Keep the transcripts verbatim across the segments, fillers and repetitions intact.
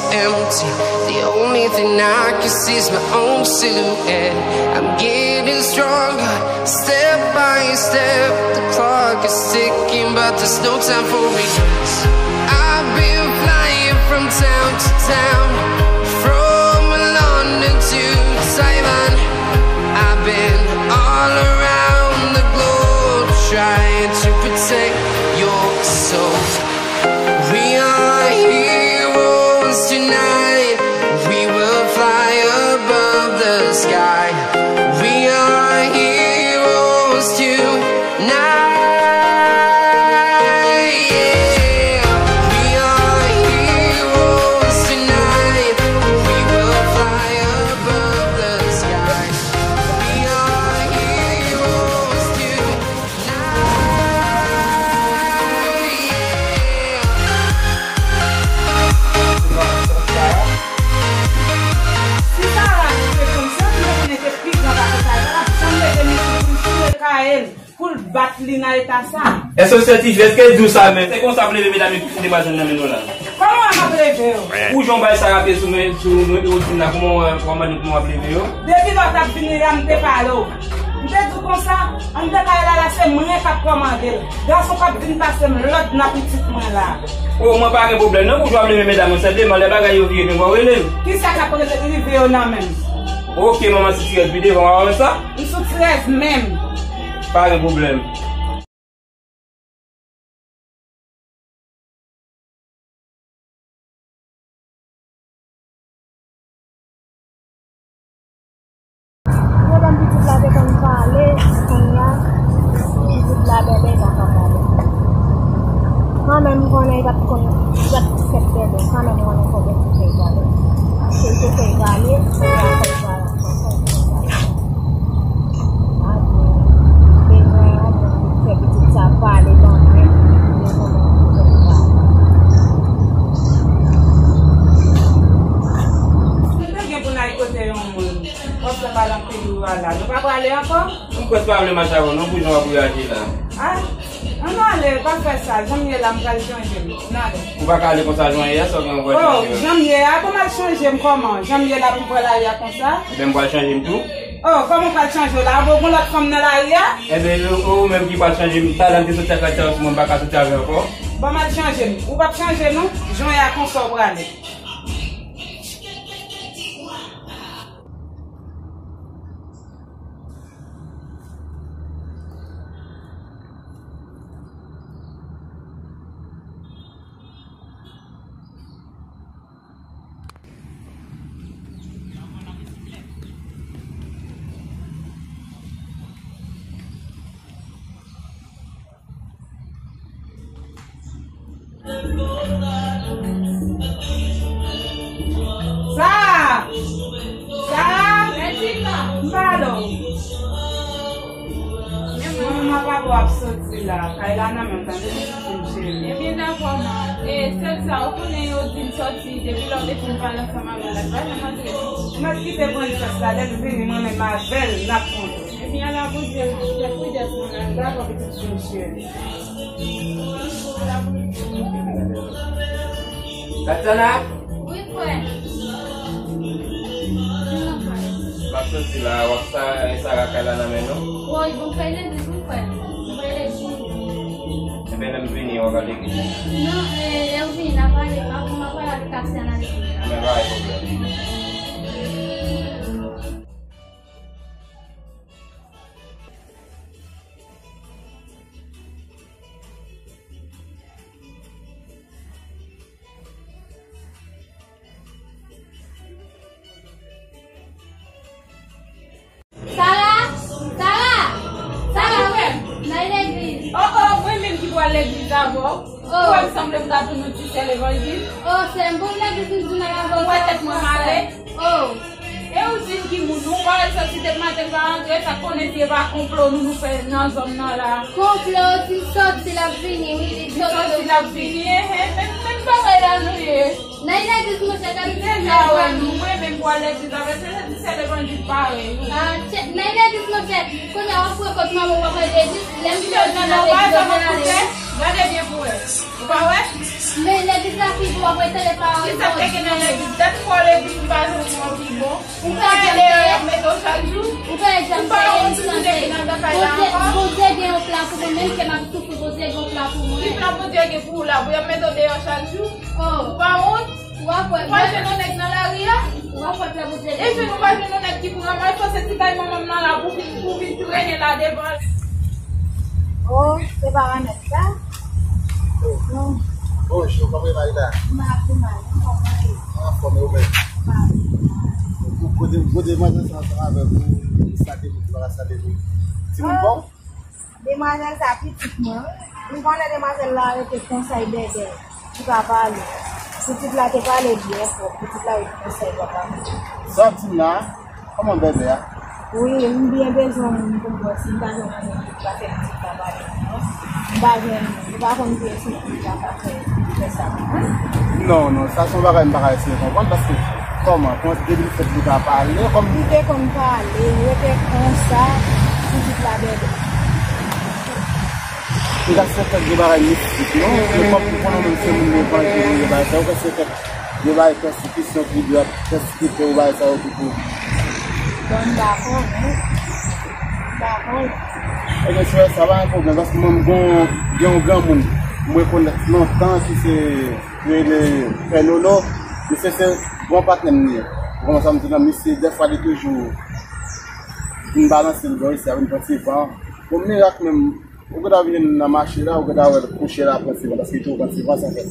Empty. The only thing I can see is my own silhouette. I'm getting stronger, step by step. The clock is ticking, but there's no time for regrets. I've been flying from town to town, from London to Taiwan. I've been all around the globe trying to protect your soul. We are heroes tonight. We will fly above the sky. We are heroes tonight. Yeah. We are heroes tonight. We will fly above the sky. We are heroes tonight. Si Sara te konn sa, li te konnen te pi gran pase sa, li pa t ap janm rete misye pou l foure kay l, pou l bat li nan eta sa. Èske w sètifye? Èske l di w sa menm? Se konsa w ap leve medam yo ki kite pa jwenn nan men nou la? Kòman w ap leve yo? Ou jan w bay sa rape sou men, sou men, sou men, sou men, kòman w ap leve yo? Depi lè w t ap vini la, m te pale w. M te di w konsa, anndan kay la, la se mwen k ap kòmande l. Gason p ap vin pase m lòd nan pitit mwen la. O, mwen pa gen pwoblèm non pou w ap leve medam yo, senpleman lè bagay yo vire men w rele m. Kisa k ap rive yo nan men m? Oke, manman sitirèz pi devan, w a wè sa? M sou trèz menm. Pa gen pwoblèm. Pwoblèm pitit la te konn pale, kounye a, pitit la bèbè pa ka pale. Kanmenm, m konnen li pa t konn, li pa t fèt bèbè, kanmenm, m konnen fòk yo te fè l pale. Paske l te fè l pale, kounye a, fòk l pale. Nou te gen pou n al kote yon moun. W ap fè pale anpil ou a la. Nou pa prale ankò? M kwè pa vle mache avè w non pou jan w ap reyaji la. A, ann ale, pa fè sa. Jan m ye la, m pral chanje m. Ann ale. Ou pa ka ale konsa jan w ye a, sa w gen pou w chanje. O, jan m ye a, pou m al chanje m kòman? Jan m ye la pou m pran lari a konsa? Ebyen, m pral chanje m tou. O, kòman w pral chanje w la? Abo, gon lòt fanm nan lari a? Ebyen, ou, ou menm ki pral chanje m, talè m te soti ak Rachel sou mwen, m pa ka soti avè w ankò. Bon, m al chanje m. Ou p ap chanje non. Jan w ye a konsa w prale. Sa! Sa! M pale w. Manman papa w ap soti la. Kay la nan men w, tande, pitit cheri. Ebyen, dakò, ma. E, sèl sa, ou konnen yo di m sòti, depi lè w te fin pale ansanm avè l la, li pa janm antre. M ap kite pran chans la, lè l vini, mwen menm avè l, n ap kontre. Ebyen, ala Bondye, fè prudans, mwen menm. Dakò, pitit cheri. Tatiana? Wi, frè. M ap soti la, w ap sa, Sara kay la nan men nou? Wi, bon, fè legliz, wi, frè. Fè legliz. Ebyen, lè m vini, w ap al legliz? Non, e, lè w vini, n a pale, m ap, m ap pale avèk Tatiana legliz. Ebyen, pa gen pwoblèm. Sara! Sara! Sara! Nan legliz. O, o, mwen menm ki pral legliz avè w. O. Ou wè m sanble m ta tounen ti sè levanjil. O, sè m, bon legliz m tounen avè w. Ou wè tèt mwen male. O. E ou di m ki moun ou, ou pa wè l sòti depi maten l pa rantre, sa k konnen si e pa konplo nou nou fè nan zòn nan la. Konplo, si l sòti l ap vini, wi, li sòti l ap vini, enhen, menm, menm bagay la nou ye. Nan legliz monchè, gade. M deja wè nou, mwen menm pral legliz avè se, se ti sè levanjil parèy ou. A, nan legliz monchè, kounye a w ap pran kòd manman w ap al legliz, lè m sòti nan legliz, w ap al legliz. Gade byen pou wè. Ou pa wè? Men legliz la pi bon, w ap retele pawòl Bondye. Kisa k te gen nan legliz? Dèt fwa w legliz, ou pa jwenn yon pi bon. Ou pa wè deyò y ap mete w chak jou? Ou pa wont pou moun ki nan lakay la ankò? Bondye gen yon plan pou mwen, menm ke m ap soufri, Bondye gen yon plan pou mwen. Ki plan Bondye gen pou ou la? Pou y ap mete w deyò chak jou? Ou pa wont? Ou pa kwè. Ou pa jwenn yon nèg nan lari a? Ou pa kwè plan Bondye gen pou mwen? E jwenn ou pa jwenn yon nèg ki pou ranmase se ti kay manman m nan la pou vin, pou vin trennen la devan. Oh, se pa Ranèt sa? Non. Bonjou, kòman e Marita? M ap di mal, non, kòman e? Anfòm, e ou menm? Ou kote, kote manzè sa ansanm avèk ou, sa te moun ki pa ka sa te moun. Timoun bon? Demwazèl sa pitit mwen, wi. M konnen demwazèl la rete konsa, e bèbè. Li pa pale. Pitit la te pale byen fò. Pitit la rete konsa, li pa pale. Sa w ap di m la a? Kòman bèbè a? Wi, m byen bezwen moun pou m bwè si m pa jwenn moun ki va fè pitit la pale non. M pa jwenn, m pa konn ki eseye pitit la ka fè, fè sa pou mwen. Non, non, sa se yon bagay m pa ka eseye konprann, paske kòman, kòman depi l fèt li pa pale, kòm li te konn pale, li rete konsa, pitit la bèbè. M ka se fèt gen bagay mistik, non? Men kòm ou konnen menm se moun levanjil, ou gen bagay sa, ou ka se fèt gen bagay pèsekisyon ki dwe ap pèsekite ou bagay sa yo tout. Bon, m pa konnen. M pa konnen. Ebyen, si w wè sa, pa gen pwoblèm, paske mwen, m gon, gen yon granmoun, m rekonèt lontan ki se, yo rele Pè Lolo, misye se bon patnè m li ye. Ou konprann sa m di la, misye, dèfwa, li toujou vin balanse m bò isi a, vin pran ti van. Bon, mirak menm, ou gentan vin nan mache la, ou gentan wè l kouche la, pran ti van, paske li toujou pran ti van, sa fè.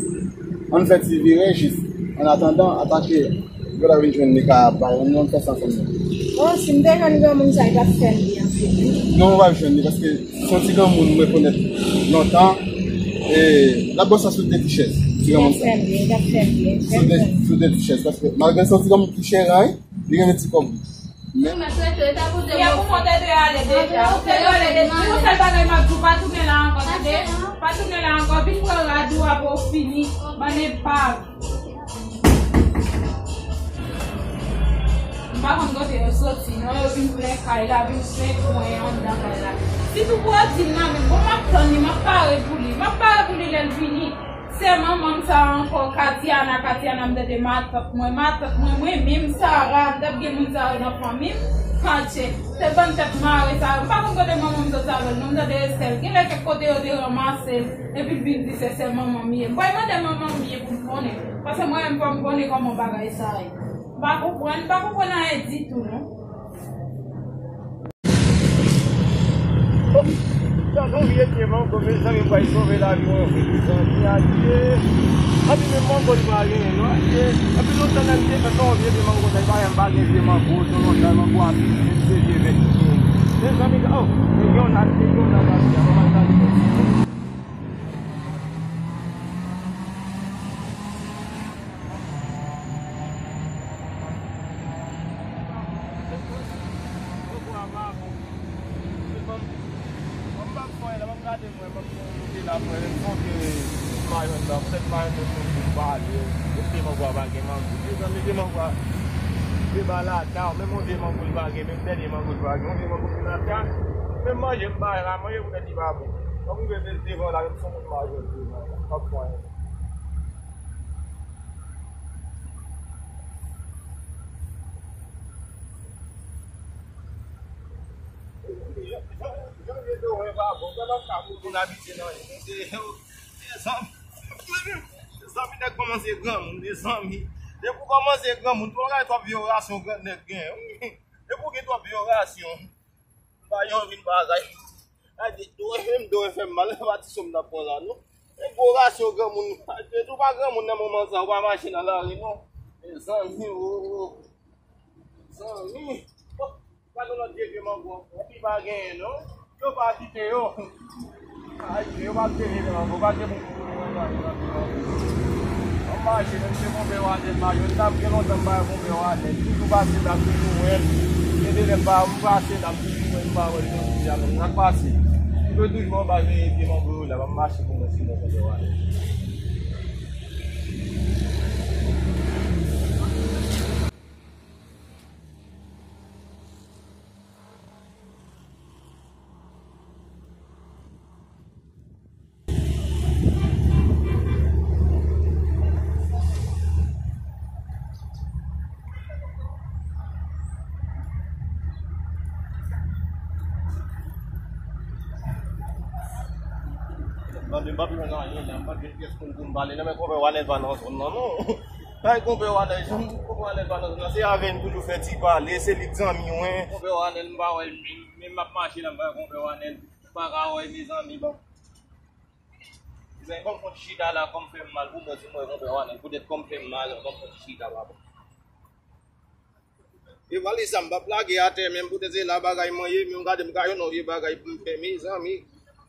Ann fè ti vire jis. An atandan, atake, ou gentan vin jwenn li ka bay, ann, ann fè sa ansanm. Oh, si m te jwenn granmoun sa, li t ap fè m byen anpil, wi. Non, ou p ap jwenn li, paske se yon ti granmoun m rekonèt lontan. E, l ap bwè sa sou de ti chèz, ti granmoun sa. Li t ap fè m byen, li t ap fè m byen, sou de, sou de ti chèz, paske malgre se yon ti granmoun ki chèran, wi, li renmen ti kòb. Men. Mwen trete, li ta poze mwen pou mwen te dwe ale deja. Ou te dwe ale deja. Yon sèl bagay m ap di w, pa tounen la ankò, tande? Pa tounen la ankò, vin pran rad ou apre w fini. Bann enpav. M pa konn kote yo soti, non, yo vin plen kay la, vin plen kwen anndan kay la. Sitou pou yo di m nan, men bon, m ap tann li, m ap pare pou li, m ap pare pou li lè l vini. Se manman m sa ankò, Katiana, Katiana, m tande matant mwen, matant mwen, mwen menm, Sara, m t ap gen moun sa yo nan fanmi m, Katye, se bann tèt mare sa yo, m pa konn kote manman m sot avè l, non, m tande Estelle, genlè kèk kote yo te ranmase l, epi l vin di se sè manman m ye. M pral mande manman m ye pou m konnen, paske mwen menm fò m konnen kòman bagay sa ye. M pa konprann, m pa konprann anyen ditou, non. Jan yon vye pye mango, mezanmi, pral sove lavi mwen vre, mezanmi, adye. Anpi menm mango li pa genyen, non, adye. Anpi lontan nan m te fè yon vye pye mango, sa, li pa, m pa gen vye mango, se lontan mango a fini, menm se vye vèt ki genyen. Mezanmi, oh, te gen yon nan, te gen yon nan pati a, mwen pral gade. Mwen pa fè la, mwen gade mwen, mwen te la mwen, mwen sonje mayon nan, petèt mayon nan moun pou pale, mete mango a pa gen mango. Mezanmi, te mango a, te ba la ta, menm yon vye mango li pa gen, menm dènye mango li pa gen, yon vye mango ki la ta, menm manje m pa la, manje poutèt li pa bon. Mwen rive devan la, menm son moun mayon devan la, pa pwen. Moun abitye nan mezanmi, mezanmi, nèg kòmanse granmoun, mezanmi. Depi w kòmanse granmoun, tout bagay twòp vyorasyon nèg gen, wi. Depi w gen twòp vyorasyon, ba yo vin bagay. Ay, dwe fè m, dwe fè m mal, pa ti sòm n ap pran la, non. E gwo rasyon granmoun. Depi w pa granmoun nan moman sa, ou pa mache nan lari, non. Mezanmi, o, o. Mezanmi. O, pa gen lòt vye vye mango ankò. Epi pa genyen, non. Yo pa kite yo. Ay, yo pa kite vye vye mango. Pa gen moun pou tounen nan lari nan vye mango. An mache, menm se konpè Wadèt, mache. N ap gen lontan m pa wè konpè Wadèt. Toujou pase la, toujou wè l. Gen de lè m pa, m pase la, m toujou wè l, m pa wè l jodi a menm. Sa k pase? Li dwe toujou anba vye, vye mango yo la, m ap mache pou mwen, sinon konpè Wadèt. Tande, m pa bezwen anyen la, m pa jwenn pyès moun pou m pale, non, men konpè Wanèl pa nan zòn nan, non. Ay, konpè Wanèl, janm di konpè Wanèl pa nan zòn nan, se avè n toujou fè ti pale, se li k zanmi mwen. Konpè Wanèl, m pa wè l, men m ap mache la, m pa wè konpè Wanèl, m pa ka wè, mezanmi, bon. Mezanmi, ban m fon ti chita la, kò m fè m mal, pou mwen, si m wè konpè Wanèl, poutèt kò m fè m mal, ban m fon ti chita, papa. E valiz sa m p ap lage atè menm, poutèt se la bagay mwen ye, men gade m ka jwenn yon vye bagay pou m fè, mezanmi.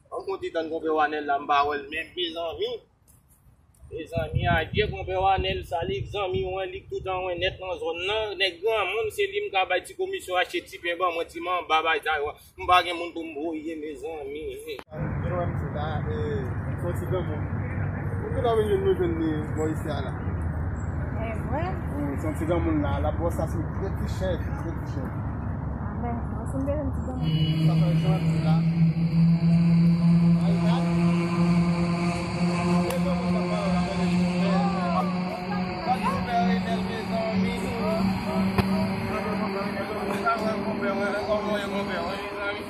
An m konn ti tann konpè Wanèl la, m pa wè l menm, mezanmi. Mezanmi, adye konpè Wanèl, sa li k zanmi mwen, li k toutan mwen nèt nan zòn nan. Nèg granmoun, se li m ka bay ti komisyon, achte ti pen ban mwen, ti manba, bay sa yo. M pa gen moun pou m voye, mezanmi. Gen wè misye la, e, se yon ti granmoun. Ou te ka vin jwenn nou jwenn li bò isi a la. E vre? Wi, se yon ti granmoun la, l ap bò sa se de ti chèz, de ti chèz. A, men, mwen si m te jwenn ti granmoun. Sa fè jan ti la. Ay, ay. E granmoun sa pa la, la, la, la, la. Gade konpè Renèl, mezanmi. Gade konpè Renèl, mezanmi. Sa wè konpè Renèl, kòman ye konpè Renèl, mezanmi?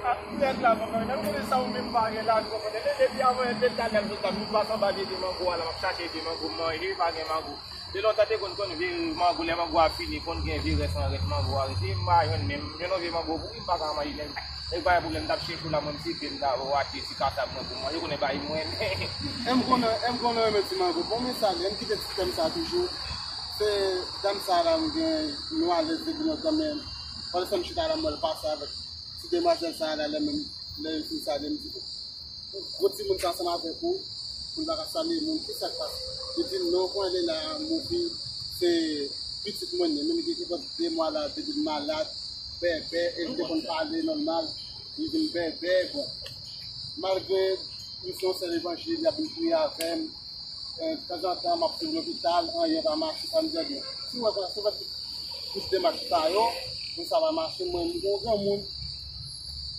Ah, poulèt la, konpè Renèl, ou konnen sa ou menm pa gen lavi, konpè Renèl. Depi avan yè de talè, m sot la, m pase anba pye de mango a la, m ap chache pye mango m manje, pa gen mango. De lontan te konn konn vye mango, lè mango a fini, konn gen vye rès an rès mango a rete, m pa jwenn menm, jwenn yon vye mango pouri, m pa ka manje menm. E pa gen pwoblèm, m t ap chèche w la, mwen, m site, m ta achte ti kasab mwen pou mwen, yo konnen bay mwen. E m konnen, e m konnen renmen ti mango. Bon, men sa, m kite ti tèm sa toujou. Se dam sa la, m gen, nou alèz depi lontan, men pandan m chita la, m wè l pase avèk ti demwazèl sa a la, lè menm, lè yo fin salye m, di, "Gwo timoun sa ansanm avèk ou, pou l pa ka salye moun, ki sa k pase?" Li di m, "Non, ou konnen Lena Mouvi, se pitit mwen li ye, men li gen nenpòt de mwa la, depi l malad, bèbè, e li te konn pale nòmal, li vin bèbè, bon." Malgre m se yon sè levanjil, y ap vin priye avè m, e, tanzantan, m ap swiv lopital, anyen pa mache, sa m di, ebyen, si w wè konsa, si w wè tout demach sa yo, pou sa pa mache, mwen, m gen yon granmoun,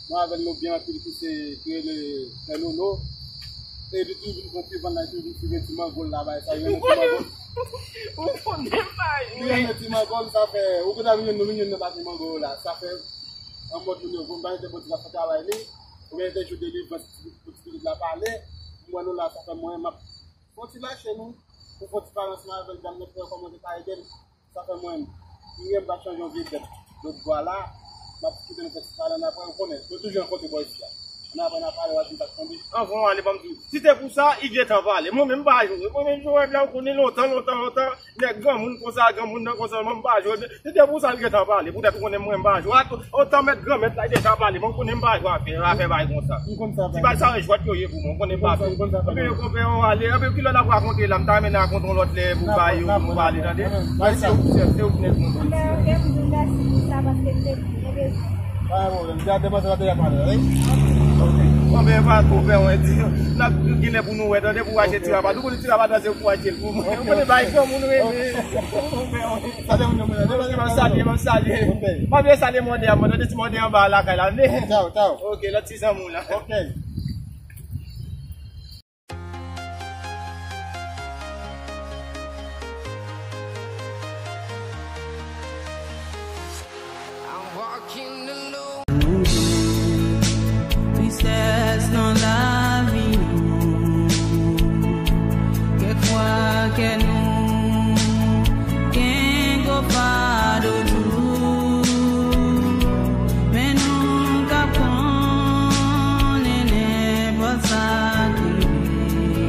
mwen avè l nou byen anpil, ki se, ki rele Pè Lolo. E li toujou vin pran ti vann la, li toujou vin swive ti mango l la, bay sa, li renmen ti mango. Ou konnen bagay. Li renmen ti mango l, sa fè, ou konn ap jwenn nou, vin jwenn nan pati mango yo la. Sa fè, an mòd moun yo, bon, bagay te bon, ti la fè travay li, oubyen te jwenn delivrans pou ti pitit la pale, m wè nou la, sa fè mwen, m ap fè yon ti lache nou, pou fè yon ti pale ansanm avèk dam nan, pou wè kòman nou ka ede l. Sa fè mwen, m pa t chanje yon vye dèt lòt bò a la. M ap kite nou fè ti pale, ann apre, ou konnen, nou toujou rankontre bò isi a. Ann apre, n a pale, w a di m pa t tonbe. Anvan w ale, ban m di w, si te pou sa, li gentan pale. Mwen menm, m pa jwe. Mwen menm, jwe la, ou konnen, lontan, lontan, lontan, nèg granmoun konsa, granmoun nan konsa, mwen, m pa jwe. Si te pou sa, li gentan pale. Poutèt ou konnen mwen, m pa jwe. Otan mèt granmèt la, li deja pale. Mwen, ou konnen, m pa jwe afè, afè bagay konsa. M konn sa. Ti bagay sa, jwèt yo ye. Bon, konnen pa fè. Anben, yo konpè, on ale. Anben, kilè n ap rakonte la, m ta renmen n rakonte yon lòt lè pou bay yo, pou pale, tande. Mèsi, se ou ki nèg mwen. Anben, ok, m di w mèsi pou sa, paske m te byen bezwen. Pa gen pwoblèm, se a demanzèl la te ap pale, wi. Ok. Anben, pa twò fè, wi, di, n ap gen lè pou nou wè, tande, pou achte ti rabat. Ou konnen ti rabat la, se ou pou achte l pou mwen. Ou konnen bay granmoun renmen. Salye moun yo, moun yo. M ap salye, m ap salye. Ok. Pa bliye salye mòde a, mòde, ti mòde anba lakay la, tande. Tchao, tchao. Ok, lòt ti zanmi w la. Ok. Tristès nan lavi nou. Kèk fwa kè nou gen gwo fado tou. Men nou ka konnen nenpòt sa ki rive,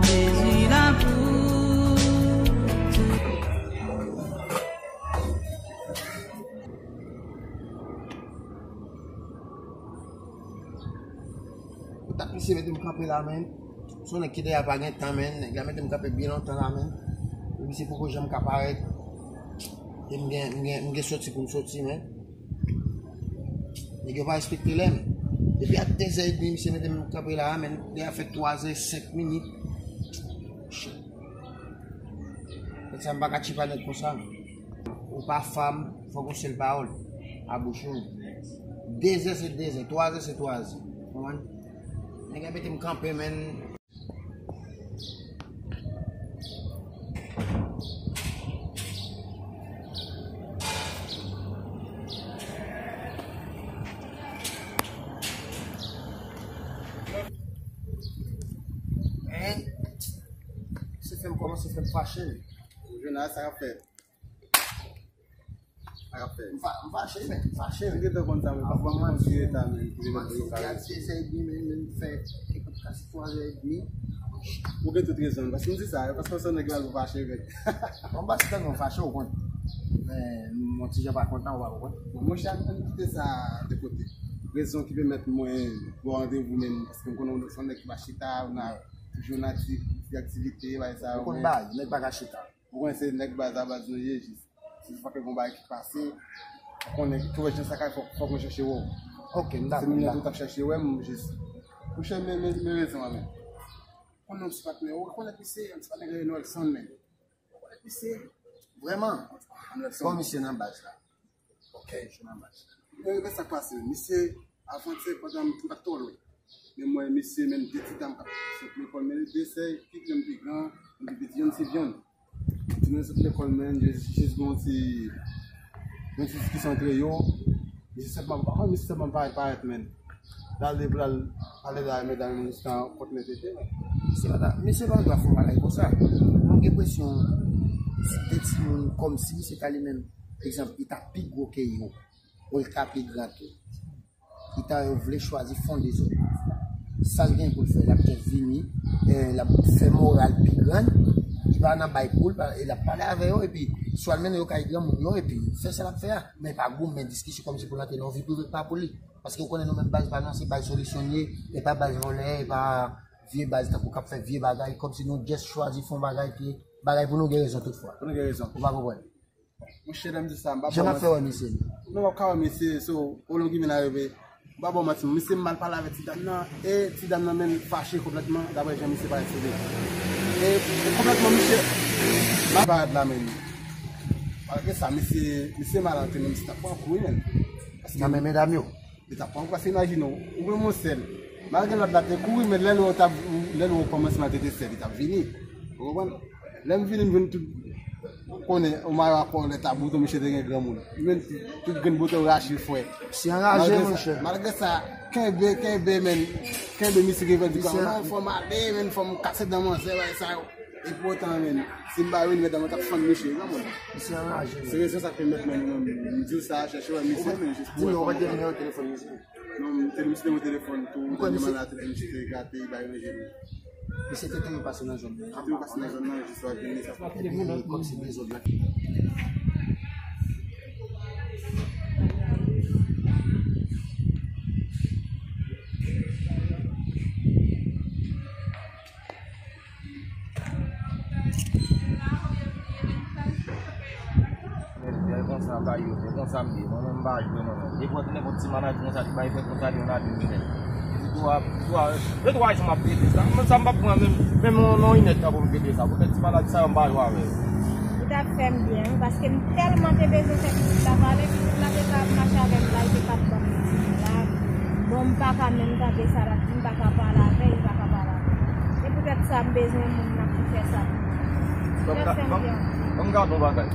Jezi la pou tout. Ou tap misye mete m kanpe la, men. Se yon nèg ki dèyè pa gen tan, men. Nèg la mete m kanpe byen lontan la, men. Epi misye poko janm ka parèt. E m gen, m gen, m gen soti pou m soti, men. Nèg yo pa respekte lè, men. Depi a dezè edmi, misye mete m kanpe la, men. Deja fè twazè senk minit. Nèg sa m pa ka tchipa nèg konsa. Ou pa fanm, fòk ou sèl pawòl a bouch ou. Dezè se dezè, twazè se twazè. Konprann? Nèg la mete m kanpe, men. Se fè m fache. Jonas, sa k ap fèt? Sa k ap fèt? M fa-, m fache, men. M fache, men. Ou gentan konn sa, men. Avan m konn ki eta, men, ki vin nan lokal. Ti sèt èdmi, men, men, fè, e kòm sa, se twa zè èdmi. Ou gen tout rezon, paske m di sa, paske se nèg la pou fache, men. Bon, m pa ti tèlman fache, ou konn. Men, m yon ti jan pa kontan, ou pa konprann. Bon, monchè, ann kite sa de kote. Rezon ki pèmèt mwen ba w randevou, men, paske m konnen w se yon nèg ki pa chita, ou nan toujou nan akti-, ti aktivite, bagay sa yo, ou konn men bagay, nèg pa ka chita. Ou konnen se nèg baz a baz nou ye, jis. Si fòk gen bagay ki pase, ou konnen ki wè jan sa ka fòk, fòk mwen chèche wè w. Ok, m dakò. Se moun nan tou t ap chèche wè m, jis. Monchè, men, men, men rezon an, men. Ou konnen yon ti patnè, ou rekonèt misye, yon ti patnè ki rele Nelson, men. Ou rekonèt misye, vrèman. Nelson. Bon, misye nan baz la. Ok, misye nan baz la. Men, men sa k pase, misye, avantyè, pandan m pa t twò lwen. Men mwen, misye, menm de ti dam k ap sot lekòl, men de sè, pi gran, pi gran, yon pi piti, yon se vyann. Ti moun sot lekòl, men, jis, jis gen yon ti, yon ti diskisyon antre yo. Misye sèlman, pa konn misye sèlman parèt, parèt, men. L ale pou l al pale la, medam, jiska kòt nèt ete, men. Misye pa ta, misye pa ta fè yon bagay konsa. Mwen gen enpresyon, se de timoun kòmsi misye ta li menm, egzanp, li ta pi gwo ke yo, ou l ta pi gran tou. Li ta vle chwazi fè yon dezòd. Sa l gen pou l fè, l ap jis vini, eh, l ap fè moral pi grann, li pa nan bay pou l, pa, e l ap pale avè yo, epi swa l mennen yo kay granmoun yo, epi fè sa l ap fè a. Men pa goumen, diskisyon kòmsi pou l antre nan yon vi prive k pa pou li. Paske ou konnen nou menm baz pa nou, se baz solisyon n ye, e pa baz vòlè, e pa vye baz tankou k ap fè vye bagay, kòmsi nou jis chwazi fè yon bagay ki, bagay pou nou gen rezon tout fwa. Pou nou gen rezon. Ou pa konprann? Monchè, lè m di sa, m pa ba w manti. Jan n ap fè wè misye. Non, w ap ka wè misye, so, o long ki vin arive. M pa ba w manti, misye mal pale avèk ti dam nan, e ti dam nan menm fache konplètman, daprè jan misye parèt sou li. E konplètman, misye mal parèt la menm. Malgre sa, misye, misye mal antre, menm si t ap pran kou, wi, menm. Paske nan men medam yo. Li t ap pran, paske imajine w, ou menm yon sè l. Malgre lòt la te kouri, men lè l wè w t ap, lè l wè w kòmanse maltrete sè l, li t ap vini. Ou konprann? Lè m vini, m jwenn tout, ou konnen, ou mare akò lè tabou, tou misye te gen granmoun. Men tout grenn boutèy rache l frè. Misye anraje, monchè. Malgre sa, kenbe, kenbe, men, kenbe misye ki revandike. Non, fò m ale, men, fò m kase dan manzè, bagay sa yo. Epotan, men, si m pa vini, medam yo t ap fann misye, wi, granmoun. Misye anraje, men. Se rezon sa k pèmèt mwen, mwen, m di w sa, chèche wè misye, men, jis pou wè kòman. Di m non, ou pa t gen nimewo telefòn misye? Non, m te, m te gen telefòn tou, ou konnen dènye mandatè misye te gate, bay ranje li. Misye te toujou pase nan zòn nan. Li toujou pase nan zòn nan, jis wè vini, sa. Li vini kòmsi dezòd la. Men, men konsa, bay yo, men konsa m ye. Mwen menm, m pa jwe, mwen menm. Depi w wè nenpòt ti manadjè konsa ki bay fè konsa, li yon ladri minè. Li twa, twa, de twa jou m ap trete sa. Mwen, sa m p ap pran menm, menm yon, yon inèdtan pou m trete sa. Poutèt ti manadjè sa yo, m pa jwe avè yo. Li t ap fè m byen, wi, paske m tèlman te bezwen fè pitit la pale, pitit la te ka ap mache avè m la, li te ka ap ban m pitit la. Bon, m pa ka menm tande sa l ap di, m pa ka pale avè l, li pa ka pale avè m. Se poutèt sa m bezwen moun nan ki fè sa pou mwen. Ban m ga-, ban m, ban m gade yon bagay.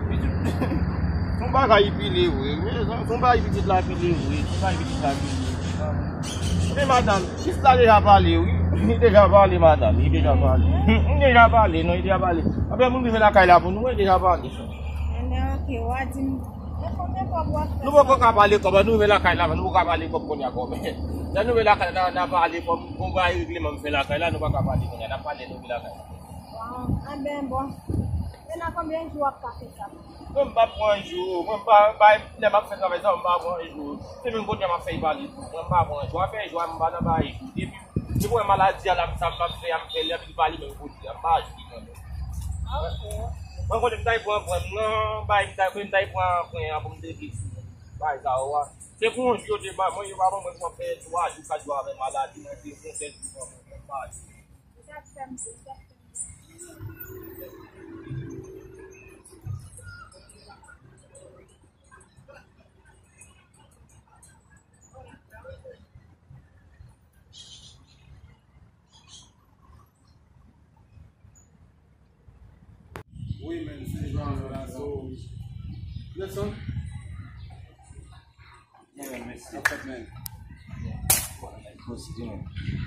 Pitit, se yon bagay li pile vre, wi. Se yon bagay pitit la pile vre. Se yon bagay pitit la pile vre. Men madanm, jis la deja pale, wi. Li deja pale, madanm. Li deja pale. Li deja pale, non, li deja pale. Apre moun rive lakay la pou nou, li deja pale. Ebyen, ok, w a di m, e konbyen kòb w ap fè sa? Nou poko ka pale kòb, nou rive lakay la, nou poko ka pale kòb kounye a kòb. Lè nou rive lakay la, n a pale kòb, gon bagay regleman m fè lakay la, nou pa ka pale kounye a, n a pale lè nou rive lakay la. Waw, enben bon. Men nan konbyen jou w ap ka fè sa? Mwen m pa pran jou, mwen m pa, pa, lè m ap fè travay sa, mwen m pa pran jou. Se menm kounye a m ap fè y pale tou, mwen m pa pran jou. Afè jou a, m pa nan bay jou. Depi, depi mwen maladi a la, m sa m ap fè a, m fè l, epi l pale menm kote a, m pa jwe mwen menm. Ah, ok. Mwen konnen m ta pran pran m nan, bay m ta, m ta pran pran an pou m te di bay sa yo a. Se pou yon jou yo te ba mwen, yo pa ban mwen pou mwen fè twa jou, kat jou avè maladi, mwen te fè sèl jou ban mwen, mwen pa jwe. Ou t ap fè m, ou t ap fè m. Wi, men, se jan yo la, so. Nelson? Sa fèt, men.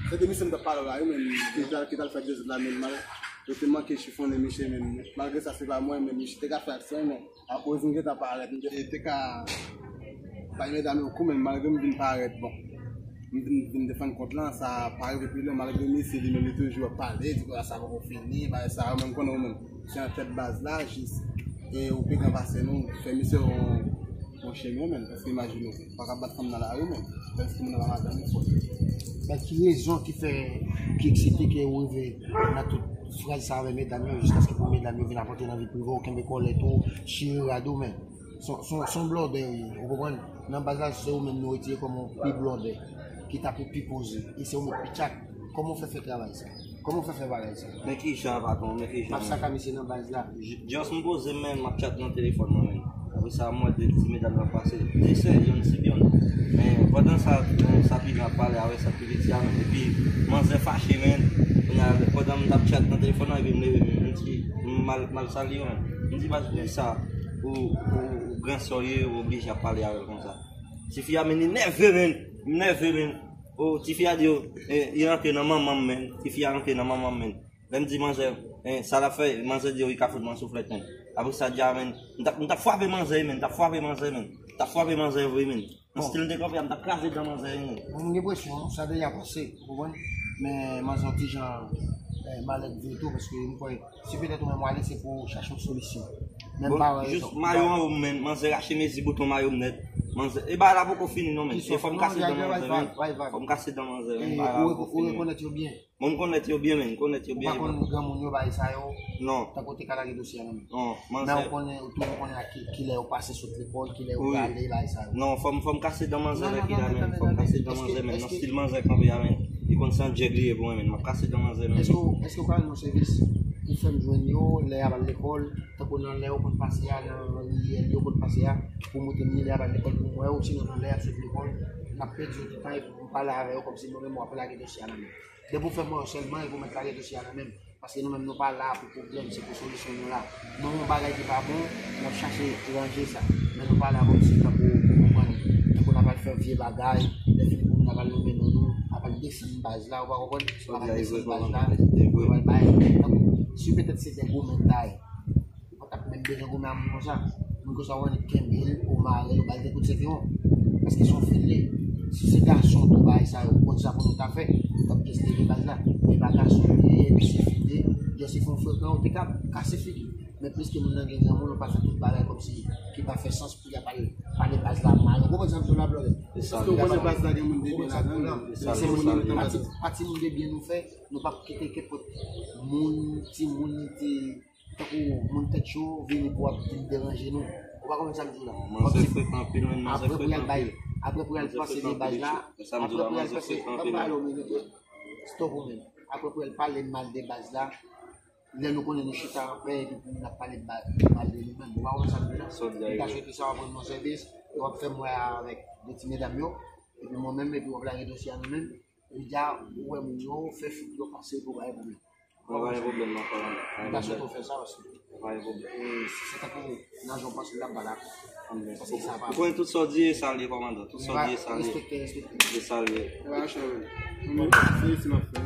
Se de misye m t ap pale w la, wi, men, ki t al, ki t al fè dezòd la, men, mal, yo te manke chifonnen misye, men, malgre sa, se pa mwen, men, misye te ka fè aksyon, men, akoz m gentan parèt, m te, te ka bay medam yo kou, men, malgre m vin parèt, bon, m vin, vin defann kont lan, sa pa rive pi lwen, malgre misye li menm, li toujou ap pale, di bagay sa poko fini, bagay sa, men, m konnen ou menm, se an tèt baz la, jis, e ou pi gran pase nou, fè misye yon Monchè, men, men, èske imajine w pa ka bat fanm nan lari, men, èske moun nan pa madanm ou fò? Men ki rezon ki fè, ki eksite ke ou rive nan tout fraz sa avè medam yo, jiskaske pou medam yo vin apòte nan vi prive w, kenbe kòlèt ou, chire rad ou, men. Son, son, son blòdè, wi, ou konprann? Nan baz la, se ou menm nou retire kòm yon pi blòdè, ki ta pou pi poze, e se ou menm pi tchak. Kòman w fè fè travay sa? Kòman w fè fè bagay sa? Men kijan, patwon, men kijan, men. M ap saka misye nan baz la. J-, just m poze m, men, m ap tchat nan telefòn mwen, men. Apre sa, m wè de ti medam nan pase. De sè, yonn ti byonn. Men, pandan sa, men, sa pi gran ap pale avè sa pi piti a, men. Epi, manzè fache, men. Kounye a, pandan m t ap tchat nan telefòn nan, epi m leve, men, m di, m mal, mal salye yo, men. M di, baz, poukisa ou, ou, ou gran sè w ye, ou oblije ap pale avè l konsa? Tifi a, men, li nève, men. M nève, men. O, tifi a di yo, eh, li rantre nan manman m, men. Tifi a rantre nan manman m, men. Lè m di manzè, eh, sa l ap fè, manzè di yo, li ka fout mwen souflèt, men. Apre sa, di a, men, m t ap, m t ap frape manzè, men, m t ap frape manzè, men. M t ap frape manzè vre, men. Nan stil m te kanpe a, m t ap kraze dan manzè, men. Bon, m gen enpresyon, sa deja pase, ou konprann? Men manzè yon ti jan, eh, malèt vre tou, paske m kwè, si petèt ou menm w ale, se pou w chache yon solisyon. Men m pa wè rezon. Jis mayo anwo m, men, manzè rache mezi bouton mayo m nèt. Manzè, e bagay la poko fini, non, men. E fò m kase dan manzè, men. Fò m kase dan manzè, men. Bagay la poko fini. Ou rekonèt yo byen? Bon, m konèt yo byen, men, m konèt yo byen. Ou pa konn granmoun yo, bagay sa yo? Non. Tankou w te ka lage dosye a nan men. Non, manzè. Men ou konnen, ou toujou konnen a ki, kilè yo pase sot lekòl, kilè yo prale, bagay sa yo. Non, fò m, fò m kase dan manzè lè ki la, men. Fò m kase dan manzè, men. Nan stil manzè kanpe a, men. Li konn se yon djèg li ye pou mwen, men. M ap kase dan manzè, men. Èske w, èske w ka rann mwen sèvis pou fè m jwenn yo lè y ap al lekòl, tankou nan lè yo konn pase a, nan riyèl yo konn pase a, pou w montre m ni lè y ap al lekòl pou m wè yo, sinon nan lè y ap sot lekòl, n ap pèdi yo tout tan, epi pou m pale avè yo kòmsi mwen menm w ap lage dosye a nan men m. Depi w fè m wè w sèlman, epi w mèt lage dosye a nan men m. Paske nou menm nou pa la pou pwoblèm, se pou solisyon nou la. Nou wè yon bagay ki pa bon, n ap chache ranje sa. Men nou pa la kòmsi tankou, ou konprann, tankou n ap al fè vye bagay, lè fini pou n ap al nonmen non nou, n ap al desann baz la, ou pa konprann? N ap al desann baz la, nou pral bay, tankou, si petèt se de gwo mantay, ou pa t ap menm bezwen goumen ak moun konsa. Moun konsa, ou annik kenbe l, ou mare l, ou ba l de kout sentiwon. Paske se yon fil li. Si se gason tou, bagay sa yo, ou konn sa pou nou ta fè, nou t ap jis leve baz la. Men pa gason li ye, epi se fil li. Lè se fè yon frekan, ou te ka kase figi. Men pliske moun nan gen granmoun, ou pa fè tout bagay kòmsi ki pa fè sans pou y ap al pale baz la mal. Ou konprann sa m di w la, blòdè? Paske ou konnen baz la gen moun de byen ladan l. Se moun de byen, pa ti, pa ti moun de byen nou fè, nou p ap kite kenpòt moun, timoun, ti Tankou moun tèt cho vini pou ap vin deranje nou. Ou pa konprann sa m di w la? Manzè frekan anpil, men, manzè frekan anpil. Apre pou y al bay, apre pou y al pase de baz la, apre pou y al pase, m ap pale w minit wi. Stop ou menm. Apre pou y al pale mal de baz la, lè nou konnen nou chita anpè epi pou moun ap pale mal de nou menm. Ou pa konprann sa m di w la? M ta swete sa w ap rann mwen sèvis, e w ap fè m wè avèk de ti medam yo, epi mwen menm, epi w ap lage dosye a nou menm. Epi dja, ou wè moun yo, fè figi yo pase pou bay pwoblèm. Mwen pa gen pwoblèm, mwen pa gen pwoblèm. Mwen ta swete w fè sa osi. Mwen pa gen pwoblèm. E si se tankou nan jan w panse l ap ba la. Paske sa pa. Ou konnen tout sa w di e sa l ye, kòmandan. Tout sa w di e sa l ye. Respekte, respekte. E sa l ye. Mwen pa chanje. Mwen menm, se isi m ap fè.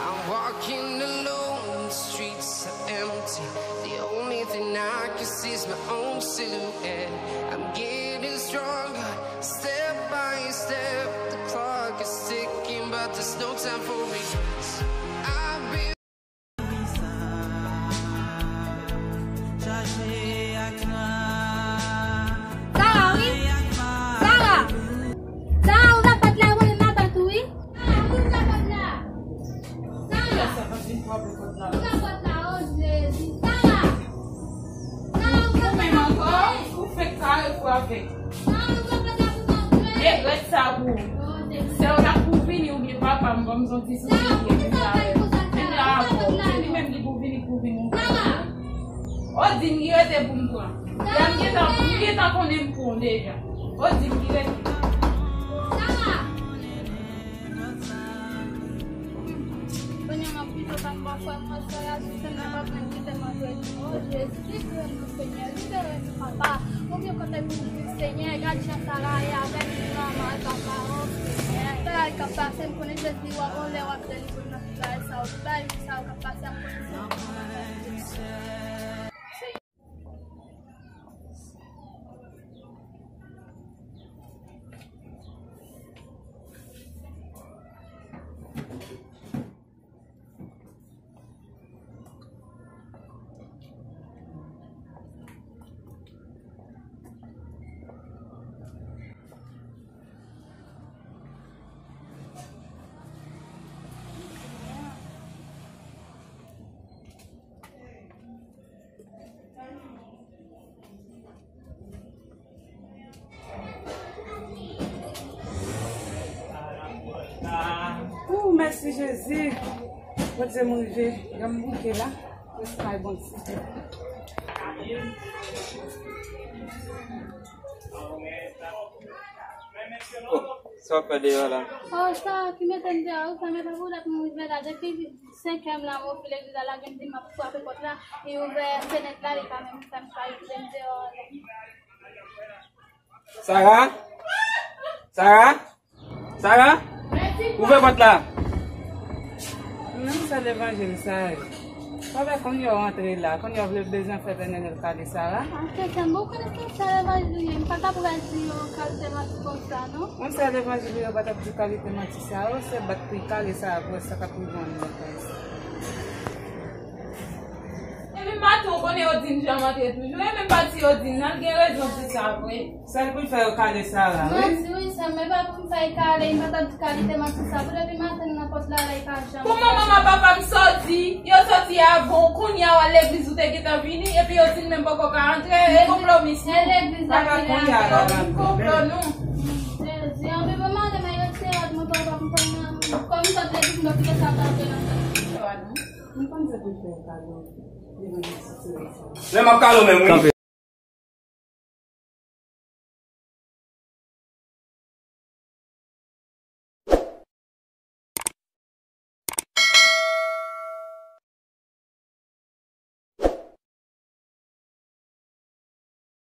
I'm walking alone, the streets are empty. The only thing I can see is my own silhouette. I'm getting stronger, step by step. The clock is ticking, but there's no time for me. I've been Sara, wi. Sara! Sara, ou nan pòt la, ou konnen m nan pòt ou, wi. Sara, ouvri m nan pòt la. Sara! Ou nan pòt la, o Jezi. Sara! Sara, ou nan pòt la, ou fèk kare kou avèk. Sara, ou nan pòt la pou m antre. E rèd sa pou ou. Sè w la pou vini oubyen papa m, ban m zon ti sou vini. Sara, poukisa w fè l konsa, Sara? Ou nan pòt la, non. Se li menm ki pou vini, pou vini. Sara! Odin ki rete pou m pran. Sara, m gentan, m gentan konnen m pran w deja. Odin ki rete. Sara! Frè mwen, sè a, sou sèn nan, pa pran kite m antre di, o Jezi, libere nou, Senyè, libere nou, papa. Ou gen kote pou viv, Senyè, gad jan Sara ye avèk nou, manman, papa, o Senyè. Bagay k ap pase, m konnen Jezi, w ap, yon lè w ap delivre m nan tout bagay sa yo, tout bagay sa yo k ap pase, m konnen se ou ki fè. Ooh, mèsi Jezi. Bondye, m rive. Jan m bouke la. Respè Bondye. Oh, sa w fè deyò la? Oh, sa ki mete m deyò, sa mete pou dat m rive la. Depi senkè m la, m ouvri legliz la, la vin di m ap frape pòt la, li ouvè fenèt la, li pa menm fè m sa, li kite m deyò. Sara? Sara? Sara? Ouvè pòt la! Menm sè levanjil sa yo. Sa fè konn yo rantre la, konn yo vle bezwen fè Bènèl kale Sara. An fèt, m bon konnen se sè levanjil yo, m pa ta pral di yo kalite manti konsa, non. Yon sè levanjil yo pa t ap di kalite manti sa yo, se bat pou y kale Sara pou wè sa k ap rive yon lòt bagay. E menm maten, ou konnen Odin janm antre toujou. E menm pati Odin nan, l gen rezon di sa vre. Sèl pou l fè yo kale Sara, wi. Manti, wi, sè m, men pa pou m fè y kale, m pa t ap di kalite manti sa. Pou depi maten nan pòt la, la, y pa janm. Pou manman m ak papa m soti, yo soti avan w, kounye a w al legliz ou te gentan vini, epi Odin menm poko ka antre, e konplo misye. E legliz la ki la. Konplo nou. Jezi, anpi pou maten, men yo se rad mwen pa, pa, pa, pa, kòm m sot legliz, m pa kite sa pa antre nan tèt. M konn se pou l fè kado. Men m ap kale w menm, wi.